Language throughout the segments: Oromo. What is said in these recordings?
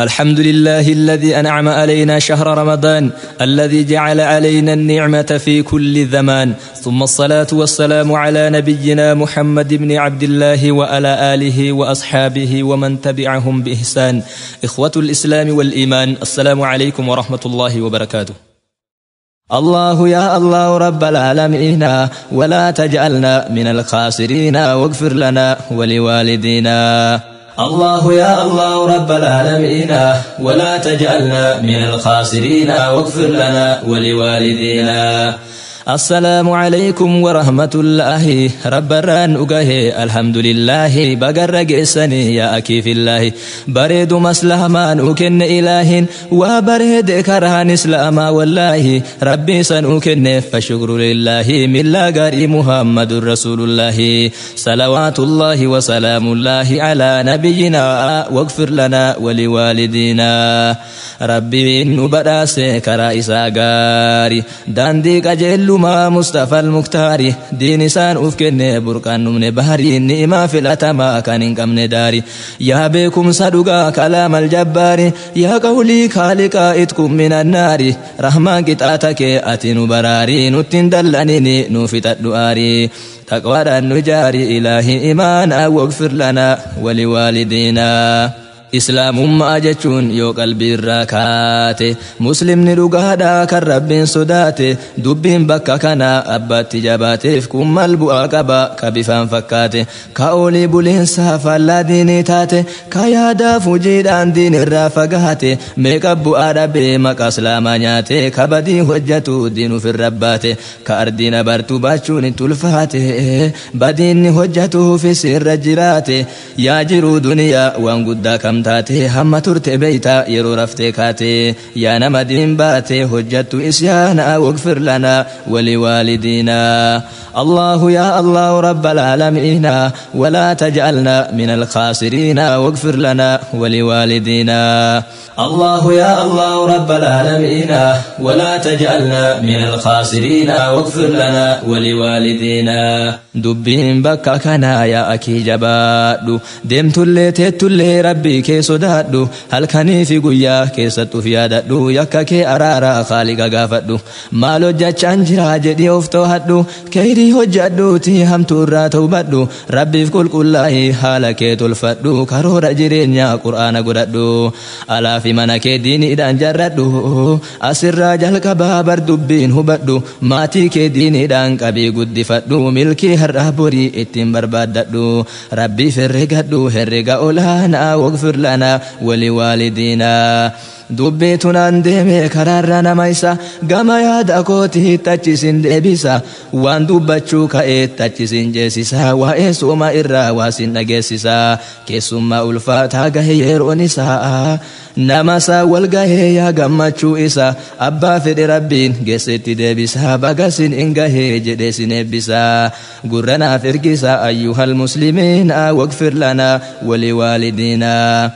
الحمد لله الذي أنعم علينا شهر رمضان الذي جعل علينا النعمة في كل زمان، ثم الصلاة والسلام على نبينا محمد بن عبد الله وعلى آله وأصحابه ومن تبعهم بإحسان. إخوة الإسلام والإيمان، السلام عليكم ورحمة الله وبركاته. الله يا الله رب العالمين، ولا تجعلنا من الخاسرين، واغفر لنا ولوالدينا. الله يا الله رب العالمين، ولا تجعلنا من الخاسرين، واغفر لنا ولوالدينا. السلام عليكم ورحمة الله، رب الران أقه الحمد لله، بقر قسني يا أكي في الله، بريد مسلمان أكن إله، وبريد كرهان إسلاما والله، ربي سن أكن فشكر لله، من لا قاري محمد رسول الله، صلوات الله وسلام الله على نبينا، واغفر لنا ولوالدينا. ربي نبرأس كرائسا قاري داندي قجل ما مصطفى المختار، دين سان أفكن بركان من بهري، نعمة في الأتما كان كم نداري، يا بكم صدقا كلام الجبار، يا قولي خالق اتكم من النار، رحمن قطعتك أتن براري، نتن دلنني نوفت الدؤاري، تقوى النجاري إلهي إيمانا، واغفر لنا ولوالدينا. إسلام ما جتون يو قلبي الركات، مسلم نرقادا كالرب صدات، دبين بكا كنا أبات جبات، فكم البؤا كبا كبفان فكات، كأولي بولين سافا لا ديني تات، كيادا فجيدان دين الرافقات، ميكب أربي مكاسلاما نيات، كبدي هجتو دين في الربات، كأردين برتو باتشون تلفات، بدين هجتو في سر الجرات، يا جرو دنيا وانقدا كم تاتي، هم ترت بيتا يرو رفتكاتي، يا نمدين باتي هجت إسيانا، واغفر لنا ولوالدينا. الله يا الله رب العالمين، ولا تجعلنا من الخاسرين، واغفر لنا ولوالدينا. الله يا الله رب العالمين، ولا تجعلنا من الخاسرين، واغفر لنا ولوالدينا. دبين بكا كنا يا أكي جبادو، دمت اللي تت اللي ربي كي صدادو، هل كان في قويا كي ستو يكا كي أرارا خالق غافدو، مالو جاتشان جرا جدي أفتو هدو، كيري هجادو تيهم تورا توبدو، ربي في كل كله حالك تلفدو، كرور جرين قرآن قردو، ألا في منك ديني إدان جردو، أسر جلك بابر دبين هبدو، ماتي كي ديني دان كبي قد فدو، ملكي هرابوري اتم برباددو، ربي في الرقدو هرق أولانا، واغفر لنا ولوالدينا. دبيتنا اندمي كرارنا ميسا، قما ياد أكوته تاتشسين ديبسا، وان دبتشو كأي تاتشسين جيسيسا، وإسوما إرا واسين نجيسيسا، كيسوما ألفاتا غير نساء، نمسا والغهي يا غمتشو إسا، أبا في ربين جيستي ديبسا، بغسين إنغهي جديسين إبسا، قرنا فرقسا أيها المسلمين، واغفر لنا ولوالدينا.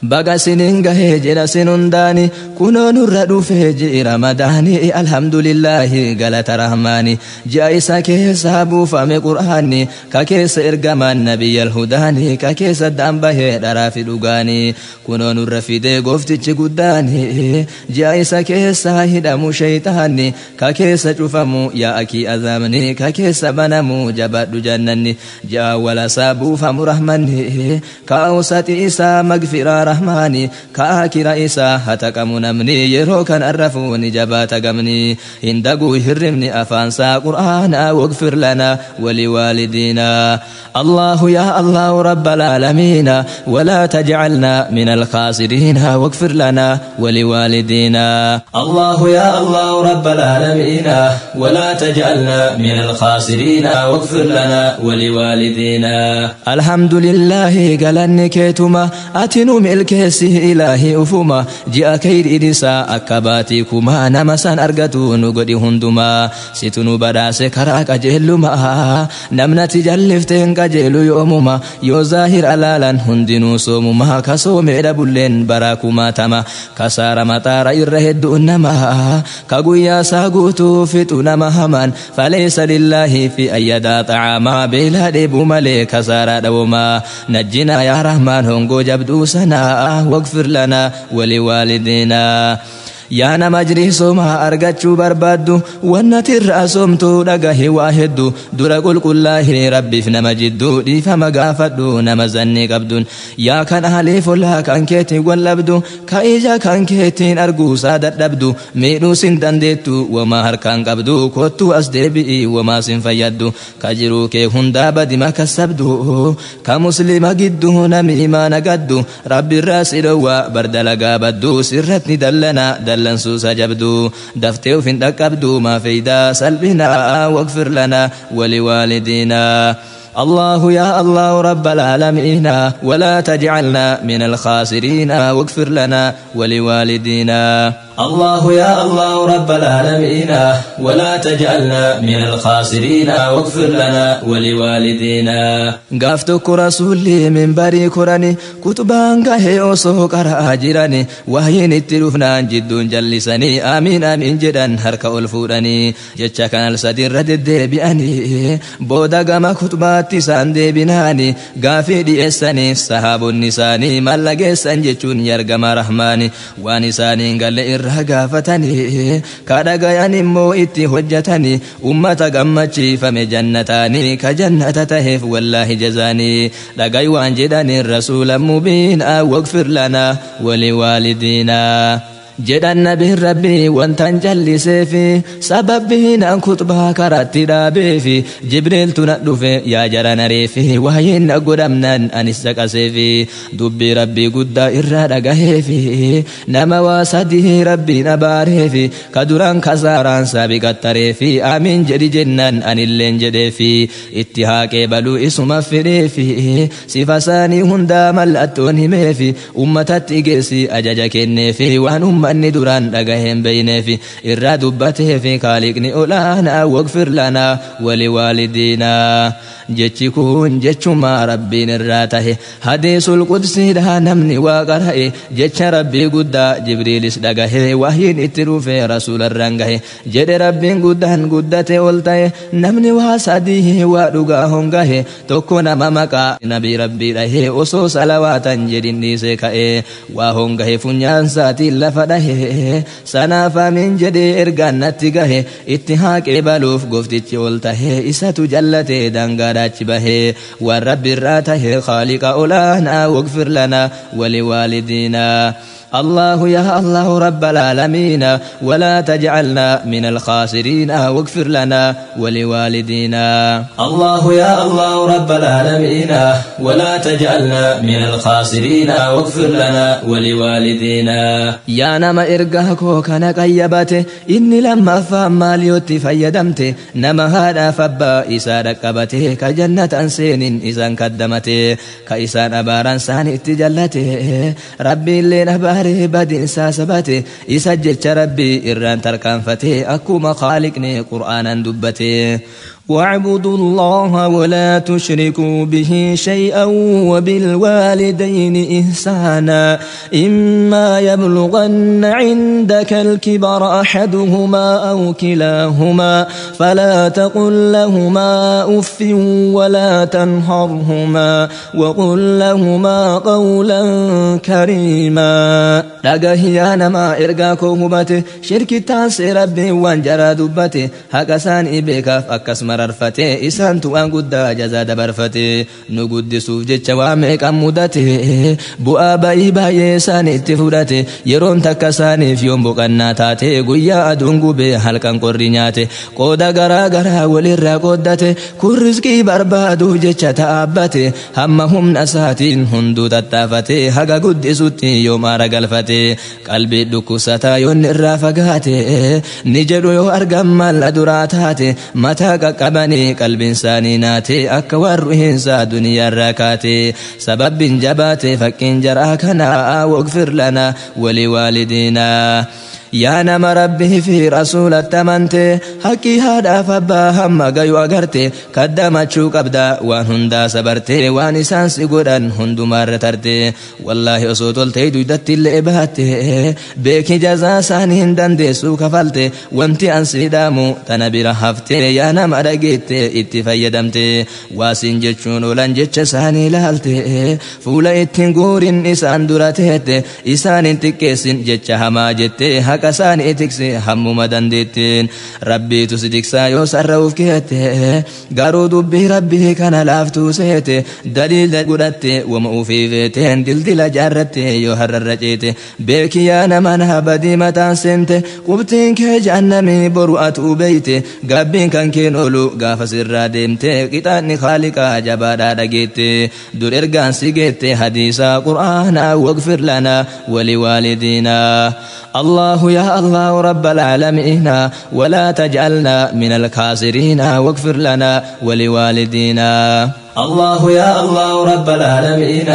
بقى سنين قهي جرى سنون داني، كنا نرد في رمضاني، الحمد لله قالت رحماني، جايسا كيسا بوفام قرآني، ككيس إرقمان نبي الهداني، ككيس الدم به درافي دقاني، كنا نرفي قفتش قداني، جايسا كيسا هدمو شيطاني، ككيس شفمو يا أكي أزامني، ككيس بنمو جبت جنني، جا ولا سابو فم رحمني، كأوسط إسا مغفرة رحماني، كآكر إسا هتكم نمني، يروكن أرفوني جبات قمني، إندقو هرمني أفانسا قرآنا، واغفر لنا ولوالدينا. الله يا الله رب العالمين، ولا تجعلنا من الخاسرين، واغفر لنا ولوالدينا. الله يا الله رب العالمين، ولا تجعلنا من الخاسرين، واغفر لنا ولوالدينا. الحمد لله قال كيتما، أتنو ملكسي إلهي أفما، جاء كير إدسا أكباتيكما، نمسان أرغتو نقدي هندما، ستنو بداس كراك أجلما، نمنا تجلفتين قجلو يومما، يو ظاهر ألالا هندنو سومما، كسومي دبلين براكما تما، كسار مطار إرهد إنما، كقويا ساقوتو فتنا مهمان، فليس لله في أيدا طعاما، بلا دبو ملي كسار دوما، نجنا يا رحمن هنقو جبدو سنا، واغفر لنا ولوالدينا. Yaa nama jirii soomaa argachuu barbaaddu wannati irraa soomtuu dhagahi waa hedduu dura qulqullaahii rabbiif nama jidduu dhiifama gaafadhu nama zanni qabduun yaa kan ahaliif ollaa kan keetiin wallabdu ka ija kan keetiin arguusaa dadhabdu miidhuu sin dandeettu wamaa harkaan qabdu kottuu as deebi'i wamaa sin fayyaddu ka jiruu kee hundaa badima kassabdu ka muslima gidduu nami imaana gaddu rabbi irraa si dhowwaa bardalagaa baddu sirratti dallana دلن سجبدو دفتو فين تقبدو ما فيدا سلبنا واغفر لنا ولوالدينا. الله يا الله رب العالمين ولا تجعلنا من الخاسرين واغفر لنا ولوالدينا. الله يا الله رب العالمين ولا تجعلنا من الخاسرين واغفر لنا ولوالدينا. قافتك رسولي من بري كراني كتبان قهي أصوك أراجراني وهين التلوفنا جد جلسني آمين آمين جدا هرك ألفوراني جتشكان السدير ردد بأني بودا قما كتبات سان ديبناني قافي دي إساني صحاب النساني ملقسان جتشون يرقم رحماني وانساني قال irraa gaafatanii kadhagayan immoo itti hojjetanii ummata gammachiifame jannataanii ka jannata taheef wallaahi jazaanii dhagay waan jedhanii rasuula mubiinaa waqfir lanaa waliwaalidiinaa. Jedhan nabiin rabbii wantan jalliseefi sababbiin an kutbaa karaatti dhaabeefi jibriiltu na dhufe yaa jara nareefi waa'een na godhamnaan anis caqaseefi dubbii rabbii guddaa irraa dhagaheefi nama waa sadii rabbiin abaareefi ka duraan kasaaraan saabiqattareefi amiin jedhi jennaan anilleen jedheefi itti haaqee baluu isuma fedheefi sifa isaanii hundaa mallattoon himeefi ummatatti geessi ajaja kenneefi waan manni duraan dhagaheen beyneefi irraa dubbateefi kaaliqni olaanaa waqfir lanaa waliwaalidiinaa. Jechi kun jechuma rabbiin irraa tahe hadiisul qudsiidha namni waa qara'e jecha rabbii guddaa jibriilis dhagahe wahyiin itti dhufe rasuularraan gahe jedhe rabbiin guddaan guddate ol ta'e namni waa sadii waa dhugaa hongahe tokko nama maqaa nabii rabbii dhahe osoo salawaatan jedhin dhiisee ka'e waa hongahe funyaan isaatiin lafa dhahe sanaaf amiin jedhee ergaan natti gahe itti haaqee baluuf gooftichi ol tahe isatu jallate daangaa dachi bahe waan rabbi irraa tahe khaaliqa olaanaa waqfir lanaa waliwaalidiinaa. الله يا الله رب العالمين ولا تجعلنا من الخاسرين واغفر لنا ولوالدينا. الله يا الله رب العالمين ولا تجعلنا من الخاسرين واغفر لنا ولوالدينا. يا نما إرقاكو كان قيبته إني لما فهم ماليوتي فيدمته نما هذا فبا إسا ركبته كجنة سين إسان كدمته كإسان أباران سان اتجلته ربي اللي نبار badinsaa sabate isa jecha rabbii irraan tarkaanfate akkuma khaaliqni qur'aanan dubbate. واعبدوا الله ولا تشركوا به شيئا وبالوالدين إحسانا إما يبلغن عندك الكبر أحدهما أو كلاهما فلا تقل لهما أف ولا تنهرهما وقل لهما قولا كريما. dhagahi yaa nama ergaa koo hubate shirkitaan rabbii waan jaraa dubbate haqa isaanii beekaaf akkas mararfate isaantu waan guddaa jazaa dabarfate nu guddisuuf jecha waa meeqan mudate bu'aa ba'ii baay'ee isaaniitti fudhate yeroon takka isaaniif yoon boqannaa taate guyyaa aduun gubee halkan qorri nyaate qooda garaa garaa walirraa qooddate kun rizqii barbaaduuf jecha ta'aabbate hamma humna isaatiin hunduu tattaafate haga guddisutti yoom aara galfate qalbii dhukkubsataa yoon irraa fagaate ni jedhu yoo argan malla duraa taate mataa qaqqabanii qalbiin isaanii naate akka waan ruhiinsaa duniyaarraa kaate sababbiin jabaate fakkiin jaraa kanaa waqfir lanaa waliwaalidiinaa. Yaa nama rabbii fi rasuulatti amante haqqii haadhaaf abbaa hamma gayu agarte kaddamachuu qabda waan hundaa sabarte waan isaan si godhan hundumaarra tarte wallaahi osoo toltee duydatti illee baatte beeki jazaa isaanii hin dandeessuu kafalte wanti an si dhaamu tana bira hafte yaa nama dhageette itti fayyadamte waasiin jechuun oolan jecha isaanii ilaalte fuula ittiin guurin isaan dura teette isaan hin xiqqeessin jecha hamaa jette haqa isaanii tikse hammuma dandeetteen rabbiitu si tiksaa yoo sarra'uuf keette garuu dubbii rabbii kana laaftuu seete daliila godhatte wama ufii feeteen dildila jaarratte yoo har'arra ceete beeki yaa nama naa badii mataan seente qubtiin kee jahannamii boru atuu beeyte gaabbiin kan keen oolu gaafa sirraa deemte qixaanni khaaliqaa jabaadhaa dhageette dur ergaan si geette hadiisaa qur'aanaa waqfir lanaa waliwaalidiinaa. الله يا الله رب العالمين ولا تجعلنا من الخاسرين واغفر لنا ولوالدينا. الله يا الله رب العالمين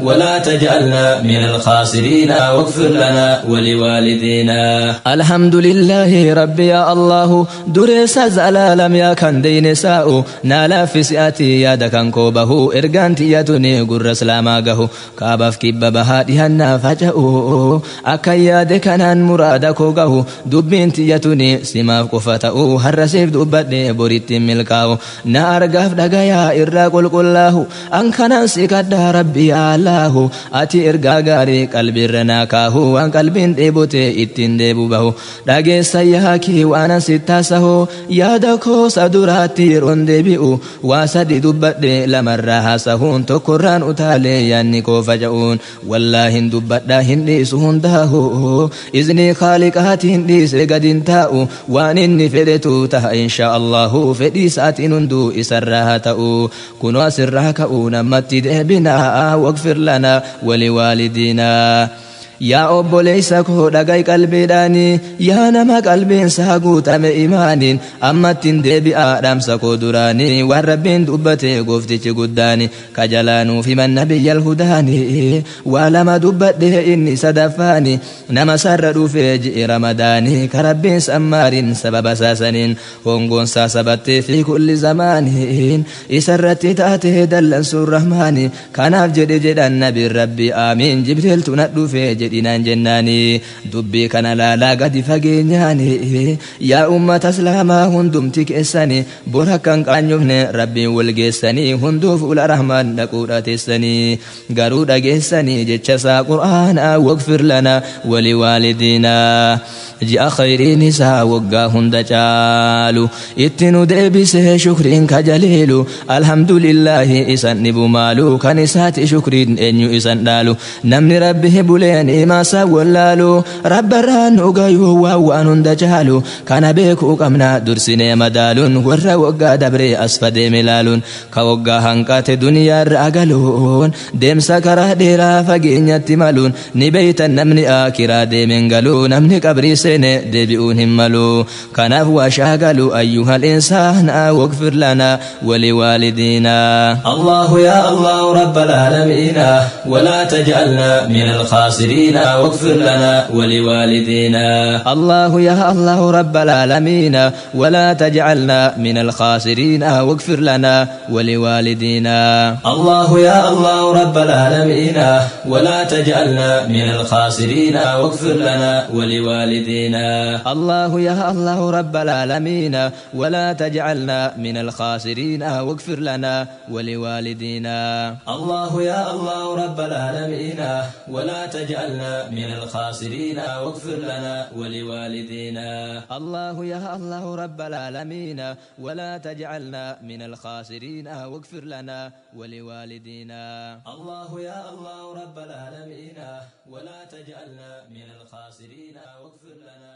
ولا تجعلنا من الخاسرين واغفر لنا ولوالدينا. الحمد لله ربي يا الله درس زلالم يا كندين ساء نالا في سئتي يا دكان كوبه إرغانتي يتني قر سلاماغه كابف كببها دهنا فجأو أكيا دكانان مرادكو غه دبنتي يتني سماف قفتأو هرسيف دبتني بريت ملكاو نارغاف دغايا إرقل qulqullaahu an kanan si kadhaa rabbi allahu ati ergaa gaarii qalbiirra naa kaahu waan qalbiin dheebote ittiin deebu bahu dhageessa yaakii waanan si taasahu yaada koosa duraatti yeroon deebi'u waa sadi dubbadhe lamarraa haasahuun tokkorraan utaalee yaanni koo faca'uun wallaahin dubbadhaa hin dhiisu hundaahu iznii khaaliqaatiin dhiise gadin taa'u waan inni fedhetu ta'a inshaa allahu fedhii isaatiin hunduu isarraa haa ta'u kunoo asirraa ka'uu namatti deebinaa waqfir lanaa waliwaalidiinaa. Yaa obboleessa koo dhagai qalbiidhaanii yaa nama qalbiinsaa guutame imaaniin ammattiin deebi'aa dhaamsa koo duraanii waan rabbiin dubbate gooftichi guddaani kajalaanuuf himan nabiyyal hudaanii waa lama dubbadhe inni sadaffaani nama sarra dhufee ji'i ramadaanii ka rabbiin sammaariin sababa saasaniin hongoonsaa sabattee fi kulli zamaaniin isarratti taatee dallansuun rahmaani kanaaf jedhe jedhan nabiin rabbi aamiin jibriiltu na dhufee jedhinaan jennaani dubbii kana laalaa gadi fageenyaani yaa ummata islaamaa hundumti keessanii bor akka hin qaanyofne rabbiin wal geessanii hunduu fuula rahmaan dhaquudha teessanii garuu dhageessanii jecha isaa qur'aanaa waqfir lanaa waliwaalidiinaa. Ji'a khayriin isaa waggaa hunda caalu itti nu deebisee shukriin kajaliilu alhamdulillaahi isan dhibu maalu kan isaati shukriin eenyu isan dhaalu namni rabbi buleen imaasaa wallaalu rabbarraan nu gayuu waan waan hunda caalu kana beekuu qabna dursinee madaaluun warra waggaa dabree asfa deeme laaluun ka waggaa hanqate duniyaarra galuun deemsa karaa dheeraa fageenyatti maluun ni beeytan namni akiraa deemeen galuu namni qabrii seene deebi'uun hin malu kanaaf waa shaagalu ayyuhal insaana waqfir lanaa waliwaalidiinaa. الله يا الله رب العالمين ولا تجعلنا من الخاسرين واغفر لنا ولوالدينا. الله يا الله رب العالمين ولا تجعلنا من الخاسرين واغفر لنا ولوالدينا. الله يا الله رب العالمين ولا تجعلنا من الخاسرين واغفر لنا ولوالدينا. الله يا الله رب العالمين ولا تجعلنا من الخاسرين واغفر لنا ولوالدينا. الله يا الله رب العالمين ولا تجعلنا من الخاسرين واغفر لنا ولوالدينا. الله يا الله رب العالمين ولا تجعلنا من الخاسرين واغفر لنا ولوالدينا. الله يا الله رب العالمين ولا تجعلنا من الخاسرين واغفر لنا.